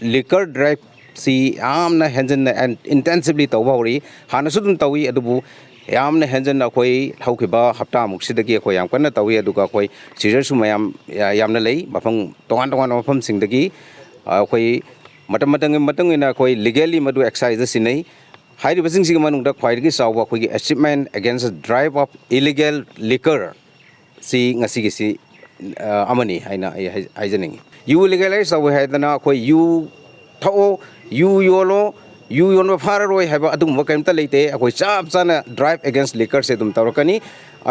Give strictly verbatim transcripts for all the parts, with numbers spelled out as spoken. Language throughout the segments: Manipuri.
ꯂꯤꯀꯔ ꯗ꯭ꯔꯥꯏꯚꯁꯤ ꯌꯥꯝꯅ ꯍꯦꯟꯖꯟꯅ and intensively ꯇꯧꯕ ꯍꯧꯔꯛꯏ꯫ ꯍꯥꯟꯅꯁꯨ ꯑꯗꯨꯝ ꯇꯧꯏ, ꯑꯗꯨꯕꯨ ꯌꯥꯝꯅ ꯍꯦꯟꯖꯟꯅ ꯑꯩꯈꯣꯏ ꯍꯧꯈꯤꯕ ꯍꯞꯇꯥꯃꯨꯛꯁꯤꯗꯒꯤ ꯑꯩꯈꯣꯏ ꯌꯥꯝ ꯀꯟꯅ ꯇꯧꯏ꯫ ꯑꯗꯨꯒ ꯑꯩꯈꯣꯏ seizure ꯁꯨ ꯃꯌꯥꯝ ꯌꯥ-, ꯌꯥꯝꯅ ꯂꯩ, ꯃꯐꯝ ꯇꯣꯉꯥꯟ ꯇꯣꯉꯥꯟꯕ ꯃꯐꯝꯁꯤꯡꯗꯒꯤ꯫ ꯑꯩꯈꯣꯏ ꯃꯇꯝ ꯃꯇꯝꯒꯤ ꯃꯇꯨꯡ ꯏꯟꯅ ꯑꯩꯈꯣꯏ legally ꯃꯗꯨ excise ꯗ ꯁꯤꯟꯅꯩ꯫ ꯍꯥꯏꯔꯤꯕꯁꯤꯡꯁꯤꯒꯤ ꯃꯅꯨꯡꯗ ꯈ꯭ꯋꯥꯏꯗꯒꯤ ꯆꯥꯎꯕ ꯑꯩꯈꯣꯏꯒꯤ achievement against drive of illegal liquor ꯁꯤ ꯉꯁꯤꯒꯤꯁꯤ, ꯑ, ꯑꯃꯅꯤ ꯍꯥꯏꯅ ꯑꯩ ꯍꯥꯏ-, ꯍꯥꯏꯖꯅꯤꯡꯉꯤ꯫ ꯌꯨ legalize ꯇꯧꯋꯦ ꯍꯥꯏꯗꯅ ꯑꯩꯈꯣꯏ ꯌꯨ ꯊꯛꯑꯣ, ꯌꯨ ꯌꯣꯜꯂꯣ, ꯌꯨ ꯌꯣꯟꯕ ꯐꯥꯔꯔꯣꯏ ꯍꯥꯏꯕ ꯑꯗꯨꯒꯨꯝꯕ ꯀꯔꯤꯝꯇ ꯂꯩꯇꯦ꯫ ꯑꯩꯈꯣꯏ ꯆꯞ ꯆꯥꯅ drive against liquor ꯁꯦ ꯑꯗꯨꯝ ꯇꯧꯔꯛꯀꯅꯤ꯫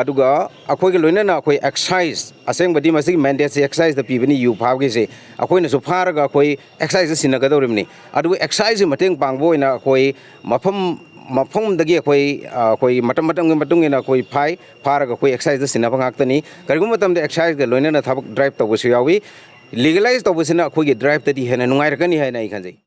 ꯑꯗꯨꯒ ꯑꯩꯈꯣꯏꯒ ꯂꯣꯏꯅꯅ ꯑꯩꯈꯣꯏ excise, ꯑꯁꯦꯡꯕꯗꯤ ꯃꯁꯤꯒꯤ mandate ꯁꯦ excise ꯇ ꯄꯤꯕꯅꯤ, ꯌꯨ ꯐꯥꯕꯒꯤꯁꯦ꯫ ꯑꯩꯈꯣꯏꯅꯁꯨ ꯐꯥꯔꯒ ꯑꯩꯈꯣꯏ excise ꯇ ꯁꯤꯟꯅꯒꯗꯧꯔꯤꯕꯅꯤ꯫ ꯑꯗꯨꯒ excise ꯀꯤ ꯃꯇꯦꯡ ꯄꯥꯡꯕ ꯑꯣꯏꯅ ꯑꯩꯈꯣꯏ ꯃꯐꯝ ꯃꯐꯝꯗꯒꯤ ꯑꯩꯈꯣꯏ, ꯑ, ꯑꯩꯈꯣꯏ ꯃꯇꯝ ꯃꯇꯝꯒꯤ ꯃꯇꯨꯡ ꯏꯟꯅ ꯑꯩꯈꯣꯏ ꯐꯥꯏ, ꯐꯥꯔꯒ ꯑꯩꯈꯣꯏ excise ꯇ ꯁꯤꯟꯅꯕ ꯉꯥꯛꯇꯅꯤ꯫ ꯀꯔꯤꯒꯨꯝꯕ ꯃꯇꯝꯗ excise ꯀ ꯂꯣꯏꯅꯅ ꯊꯕꯛ drive ꯇꯧꯕꯁꯨ ꯌꯥꯎꯏ꯫ Legalize ꯇꯧꯕꯁꯤꯅ ꯑꯩꯈꯣꯏꯒꯤ drive ꯇꯗꯤ ꯍꯦꯟꯅ ꯅꯨꯡꯉꯥꯏꯔꯛꯀꯅꯤ ꯍꯥꯏꯅ ꯑꯩ ꯈꯟꯖꯩ꯫